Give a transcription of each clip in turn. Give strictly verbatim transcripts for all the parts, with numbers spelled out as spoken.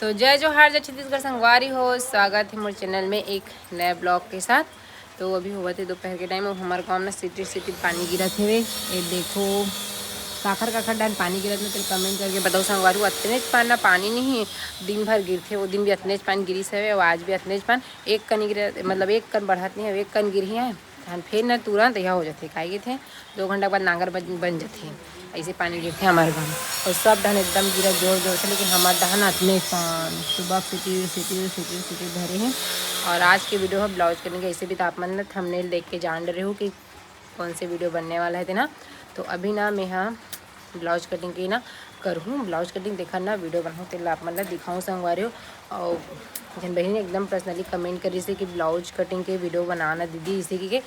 तो जय जोहार, जय छत्तीसगढ़ संगवारी हो, स्वागत है मोर चैनल में एक नए ब्लॉग के साथ। तो अभी होवत हे दोपहर के टाइम, अउ हमर गांव में सिटी सिटी पानी गिरत हेवे। ये देखो, काखर काखर डान पानी गिरत में, तेल कमेंट करके बताओ संगवारी हो। अतनेच पान ना, पानी नहीं, दिन भर गिरथे, वो दिन भी अतनेच पान गिरिस हवे, अउ आज भी अतनेच पान, एक कन गिरत, मतलब एक कन बढ़त नहीं है, एक कन गिरही है। धान फेर न तुरंत यह हो जाथे, काहे कहिथे, दो घंटा के बाद नांगर बन, बन जाथे। ऐसे पानी गिरथे हमारे घर, और सब धान एकदम गिरा जोर जोर से, लेकिन हमारे धान अतने पान सुबह सिटी सिटी सिटी सिटी भरे हैं। और आज के वीडियो है ब्लाउज कटिंग के, ऐसे भी तो आप मन थंबनेल देख के जान रहे हो कि कौन से वीडियो बनने वाला है तेना। तो अभी ना मैं हाँ ब्लाउज कटिंग के ना करहूँ, ब्लाउज कटिंग देखा ना वीडियो बनाऊँ, तेला आप मन ला दिखाऊँ संगवारी हो। और जन बहिनी एकदम पर्सनली कमेंट करिस हे कि ब्लाउज कटिंग के वीडियो बनाना दीदी, इसे की के,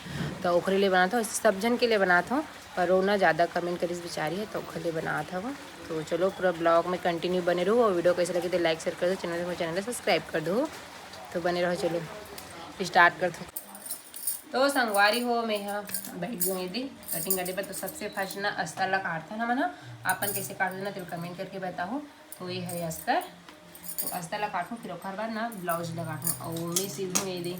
तो ओखरे लिए बनात हूँ, सब जन के लिए बनात हूँ, पर वो ना ज़्यादा कमेंट करिस बेचारी है, तो ओखरे लिए बनात हूँ। तो चलो पूरा ब्लॉग में कंटिन्यू बने रहो, और वीडियो कैसे लगे तो लाइक शेयर कर दो, चैनल को चैनल सब्सक्राइब कर दो। तो बने रहो, चलो स्टार्ट कर दो। तो संगवारी हो, मैं यहाँ बैठ गई थी कटिंग करे बर। तो सबसे फर्स्ट ना अस्तर ला काटथन हमन ह, अपन कैसे काटथन ना, तेल कमेंट करके बताओ। तो ये है अस्तर, तो अस्तर ला काटूँ, फिर ओकर बाद ना ब्लाउज ला काटूँ, और मैं सिलहूँ ये दे,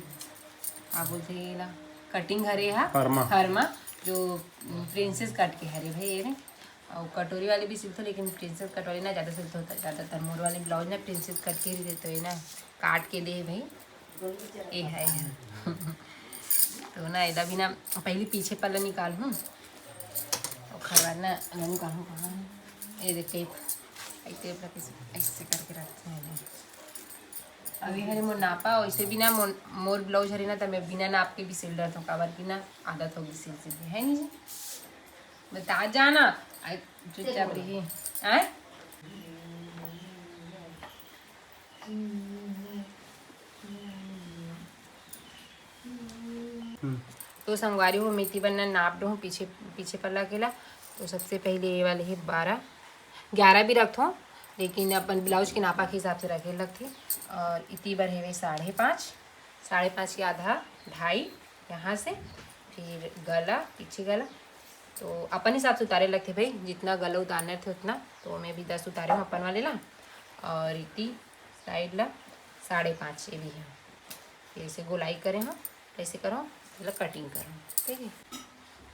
आप बोलते हैं ला कटिंग हरे हा फरमा। फरमा, जो प्रिंसेस कट के हरे भाई ये रे। और कटोरी वाले भी सिलते, लेकिन प्रिंसेस कट वाले ना ज़्यादा सिलते होता, ज़्यादातर मोर वाले ब्लाउज ना प्रिंसेस कट के ही देते हैं ना, काट के दे भाई। ए है, है। तो ना एदा भी ना पहले पीछे पल्ला निकाल हूँ, ओकर बाद ना एदा निकाल हूँ। कहाँ है? ये देख टेप, ये टेप रख, ऐसे, ऐसे करके रखते हैं। अभी हरे मोर नापा, वैसे भी ना मोर, मोर ब्लाउज हरे ना, तो मैं बिना नाप के भी सिल डरत हूँ, काबर की ना आदत होगी सिल सिल के, है नहीं जी? बता जाना, आई चुपचाप रही, आए। हम्म। तो संगवारी हो, मैं इती बर ना नाप डोहूँ पीछे, पीछे पल्ला के ला। तो सबसे पहले ये वाले है बारह, ग्यारह भी रखथों, लेकिन अपन ब्लाउज के नापा के हिसाब से रखे लगथे। और इती बर हेवे साढ़े पाँच, साढ़े पाँच के आधा ढाई यहाँ से, फिर गला, पीछे गला। तो अपन हिसाब से उतारे लगथे भाई, जितना गला उतारना रथे उतना। तो मैं भी दस उतारे हूँ अपन वाले ला, और इती साइड ला साढ़े पाँच ये भी है। फिर इसे गोलाई करे हूँ, ऐसे करो, मतलब कटिंग करो, ठीक है।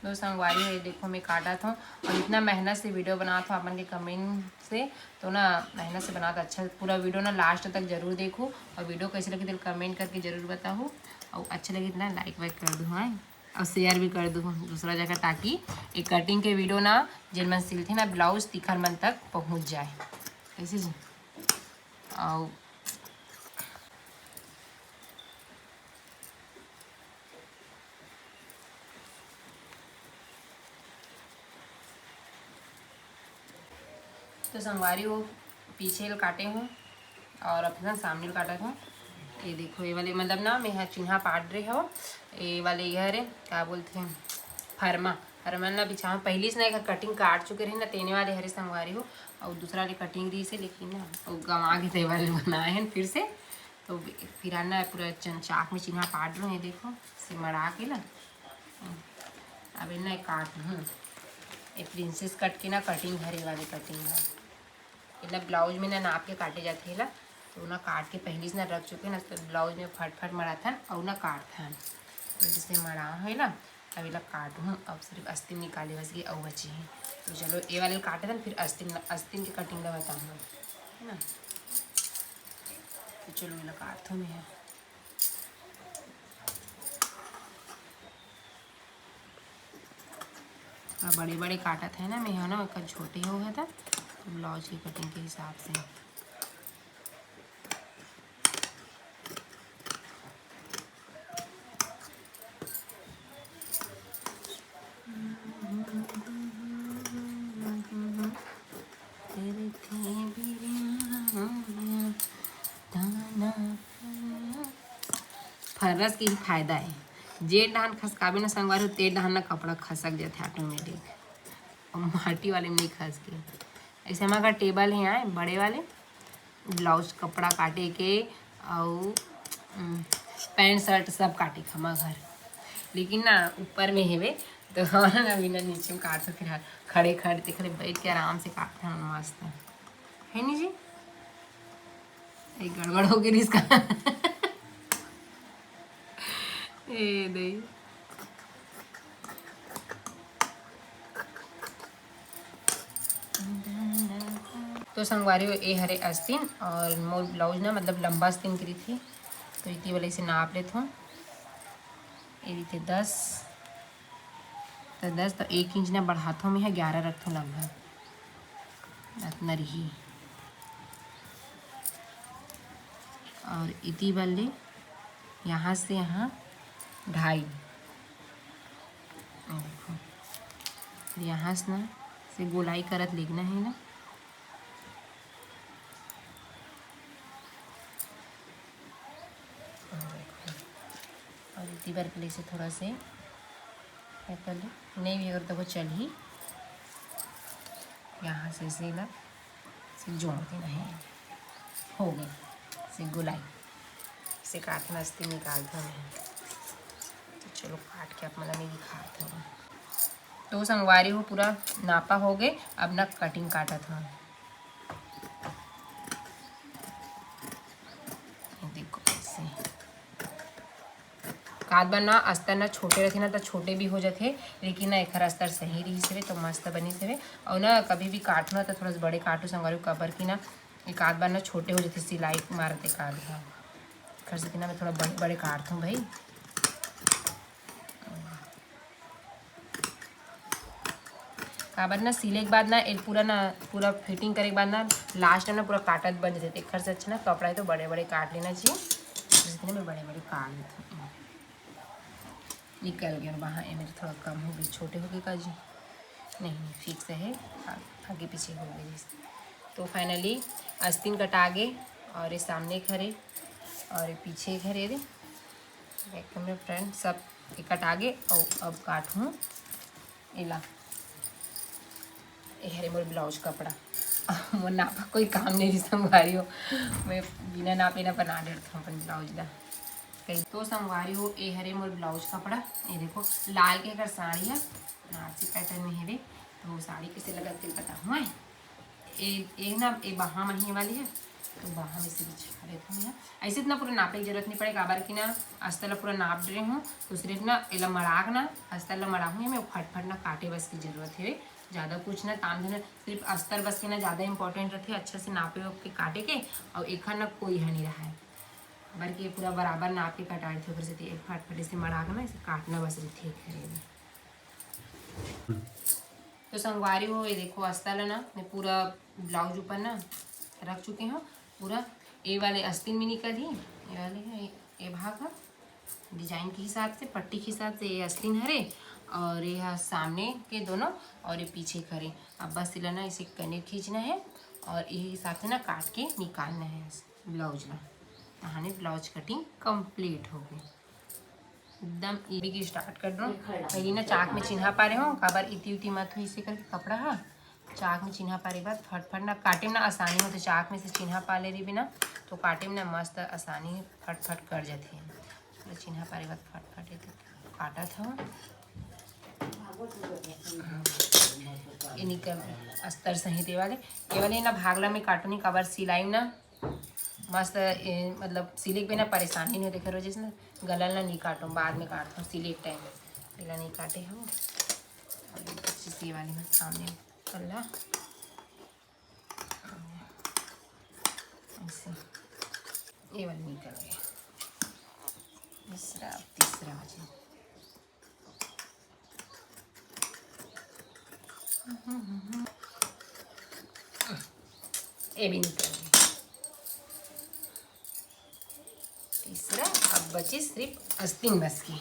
दो संगवारी है, देखो मैं काटत हूँ, और इतना मेहनत से वीडियो बनात हूँ अपन के कमेंट से, तो ना मेहनत से बनात अच्छा। पूरा वीडियो ना लास्ट तक जरूर देखो, और वीडियो कैसे लगे तो कमेंट करके जरूर बताओ, और अच्छे लगे तो ना लाइक वाइक कर दो, हाँ, और शेयर भी कर दो दूसरा जगह, ताकि ये कटिंग के वीडियो ना जिन मन सिलथे ना ब्लाउज तिखर मन तक पहुँच जाए, ऐसे जी। और तो संगवारी हो, पीछे ल काटे हूँ और अपना सामने ल काटत हूँ। ये देखो, ये वाले मतलब ना मैं ह चिन्हा पाट रहे हो, ये वाले ये हरे का बोलते हैं, फरमा, फरमा ना बिछाओ। पहली से ना एक कटिंग काट चुके रहे ना, तेने वाले हरे संगवारी हो, और दूसरा वाले कटिंग रही से, लेकिन ना वो गंवा के ते वाले बनाए हैं फिर से। तो फिर ना पूरा चन-, चाक में चिन्हा पाट रहे हैं, देखो से मड़ा के ना। अब इन्हें काट हूँ, ये प्रिंसेस कट के ना कटिंग हरे वाले कटिंग है। एला ब्लाउज में ना नाप के काटे जाथे एला, तो ना काट के पहली से ना रख चुके ना, तो ब्लाउज में फट फट मड़ाथन और ना काटथन, तो जैसे मड़ा है ना। अब एला काटहूँ, अब सिर्फ अस्तीन निकाले बस ये अउ बची है। तो चलो ये वाले काटे थन, फिर अस्तीन, अस्तीन के कटिंग का बताऊँ, है ना। तो चलो एला काटथों मैं। और बड़े बड़े काटत है ना मैं, है ना, ओकर छोटे हो है तो ब्लाउज की कटिंग के हिसाब से। फर्रस के ही फायदा है, जे डहान खसकाबे ना संगवारी हो, ते डहान ना कपड़ा खसक जाथे ऑटोमेटिक। और माटी वाले में नहीं खसके। ऐसे हमारे घर टेबल है यहाँ बड़े वाले, ब्लाउज कपड़ा काटे के अउ, उम, पैंट शर्ट सब काटे के हमारे घर, लेकिन ना ऊपर में हेवे, तो हमारा ना बिना नीचे में काट सकते हैं। खड़े खड़े देख रहे, बैठ के आराम से काटते हैं मस्त, है नहीं जी? एक गड़बड़ हो गई इसका। ए दे। तो संगवारी हो, ए हरे अस्तीन और मोर ब्लाउज ना, मतलब लंबा अस्तीन करी थी, तो इतनी वाले से नाप लेत हूँ। ये रहिथे दस, तो दस तो एक इंच ना बढ़ाथों मैं, ग्यारह रखथों लगभग, अतना रही। और इति बर ले यहाँ से यहाँ ढाई, और देखो, यहाँ से ना से गोलाई करत लेगना है ना। और देखो, और इति बर के लिए से थोड़ा से ये कर ले, नहीं भी अगर तो वो चल ही, यहाँ से सिला से जोड़ देना है। हो गई से गोलाई। से काट मस्ती निकाल था मैं। तो चलो काट के आप मला नहीं दिखाते हो। तो संगवारी हो, पूरा नापा हो गए, अब ना कटिंग काटा था। ये देखो ऐसे। काट बार ना अस्तर ना छोटे रथे ना, तो छोटे भी हो जाथे, लेकिन ना एखर अस्तर सही रहिस हवे, तो मस्त बनिस हवे। और ना कभी भी काटना तो थोड़ा सा बड़े काटू संगवारी, काबर कि ना एक आध बार ना छोटे हो जाथे, सिलाई मारते काट हा। एखर सेती ना मैं थोड़ा बड़े बड़े काटथूँ भाई। काबर ना सिले के बाद ना, ए पूरा ना, पूरा फिटिंग करे के बाद ना, लास्ट में ना पूरा काटत बन जाथे। एखर से अच्छा ना कपड़ा है तो बड़े बड़े काट लेना चाहिए। इसलिए मैं बड़े बड़े काट लेती हूँ। निकल गया वहाँ, ये मेरे थोड़ा कम हो गई, छोटे हो गए का जी? नहीं, नहीं, फिक्स है, आ-, आगे पीछे हो गई। तो फाइनली अस्तीन कटा गए और ये सामने एक हरे और ये पीछे एक हरे रे, बैक कैमरा फ्रंट सब ये कटा गए। और अब काटूँ एला। ए हरे मोर ब्लाउज कपड़ा। मोर नापा कोई काम नहीं रही संगवारी हो, मैं बिना नापे ना बना डरता हूँ अपन ब्लाउज ला। कहीं तो संगवारी हो, ए हरे मोर ब्लाउज कपड़ा। ये देखो, लाल के एकर साड़ी है, बनारसी पैटर्न में हवे। तो साड़ी कैसे लगत फिर बताऊँ मैं। ए, ए ना, ए बाहा में ही वाली है, तो बाहा में से बिछा देता हूँ यहाँ। ऐसे इतना पूरा नापे की जरूरत नहीं पड़े, काबर कि ना अस्तर ला पूरा नाप डरे हूँ, तो सिर्फ ना एला मड़ा के ना, अस्तर ला मड़ा हूँ, मैं फटफट ना काटे बस की जरूरत है, ज़्यादा कुछ ना काम धंधा, सिर्फ अस्तर बस के ना ज़्यादा इंपॉर्टेंट रहते, अच्छा से नापे के काटे के, और एखर ना कोई है नहीं रहा है, काबर कि ये पूरा बराबर नाप के कटा रहे थे, ओकर सेती फटफट इसे मड़ा के ना इसे काटना बस रहते है। तो संगवारी हो, ये देखो अस्तर ला ना मैं पूरा ब्लाउज ऊपर ना रख चुके हूँ। पूरा ए वाले अस्तीन में निकल ही, ये वाले है, ये भाग है डिजाइन के हिसाब से, पट्टी के हिसाब से ये अस्तीन हरे और ये है सामने के दोनों और ये पीछे के हरे। अब बस इला ना इसे कने खींचना है और यही हिसाब से ना काट के निकालना है ब्लाउज ला। कहानी ब्लाउज कटिंग कंप्लीट हो गई। एकदम इबी की स्टार्ट कर दूँ। पहले ना चाक में चिन्हा पा रहे हो, काबर इति उति मत हुई, इसे करके कपड़ा हा चाक में चिन्हा पा रहे बाद फटफट ना काटे में ना आसानी होते। चाक में से चिन्हा पा ले रही बिना तो काटे में ना मस्त आसानी फटफट कर जाते हैं। तो चिन्हा पा रहे बाद फटफट ये तो काटा था। ये निकल अस्तर सहित ये वाले, ये वाले ना भागला में काटो नहीं, काबर सिलाई ना मस्त, ए, मतलब सिले के बिना परेशानी नहीं होती। खैर, जैसे ना गलन ला नहीं काटो, बाद में काटो, सिले के टाइम पहला नहीं काटे हम। और ये अच्छी सी वाली में सामने पल्ला ऐसे, ये वाली निकल गई। दूसरा, तीसरा जी। ये भी निकल गई। तीसरा, अब बची सिर्फ अस्तीन बस की।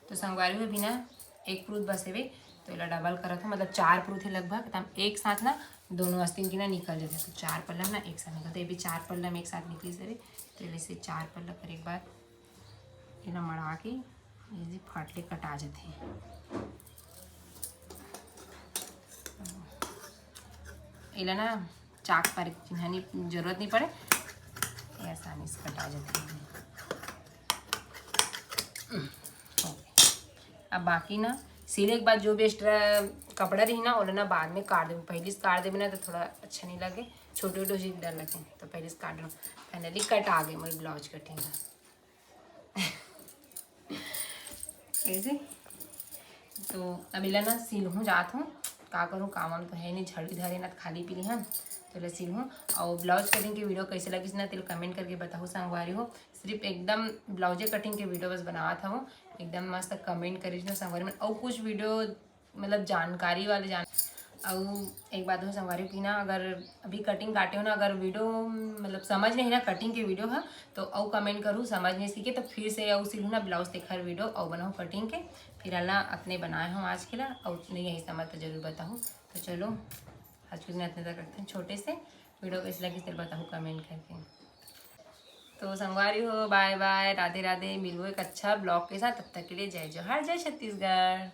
तो संगवारी हो भी ना एक प्रूत बस हेवे, तो एला डबल करत हो, मतलब चार प्रूत है लगभग, तब एक साथ ना दोनों अस्तीन की ना निकल जाते। तो चार पल्ला ना एक साथ निकलते, ये भी चार पल्ला में एक साथ निकली सरे। तो ये से चार पल्ला करे के बाद एला मड़ा के ये जी फट ले कटा जाथे। एला ना चाक पर चिन्हानी जरूरत नहीं पड़े, ये आसानी से कटा जाथे। अब बाकी ना सिले के बाद जो भी एक्स्ट्रा कपड़ा रही ना, ओला ना बाद में काट देबे, पहले से काट देबे ना तो थोड़ा अच्छा नहीं लगे। छोटे छोटे से डर लगे, तो पहले से काट लो। फाइनली कट आ गए मोर ब्लाउज कटिंग का। ऐसे तो अब एला ना सिलहूँ जात हूँ, का करूँ, काम वाम तो है नहीं, झड़ी धरे ना, खाली पीली है, तो एला सिलहूँ। और ब्लाउज कटिंग के वीडियो कैसे लगिस ना, तेल कमेंट करके बताहू संगवारी हो। सिर्फ एकदम ब्लाउजे कटिंग के वीडियो बस बनावत हूँ, एकदम मस्त कमेंट करिस ना संगवारी मन। और कुछ वीडियो मतलब जानकारी वाले जान। अउ एक बात हो संगवारी कि ना, अगर अभी कटिंग काटे हो ना, अगर वीडियो मतलब समझ नहीं ना कटिंग के वीडियो है, तो अउ कमेंट करू, समझ नहीं सीखे तो फिर से अउ सिलू ना ब्लाउज तेखर वीडियो अउ बनाऊ कटिंग के। फिर अला अपने बनाए हो आज के ला, अउ नहीं यही समझ तो जरूर बताहू। तो चलो आज के दिन इतने तक रखते हैं छोटे से। वीडियो कैसे लगी तेल बताहू कमेंट करके। तो संगवारी हो, बाय बाय, राधे राधे, मिलबो एक अच्छा ब्लॉग के साथ। तब तक के लिए जय जोहार, जय छत्तीसगढ़।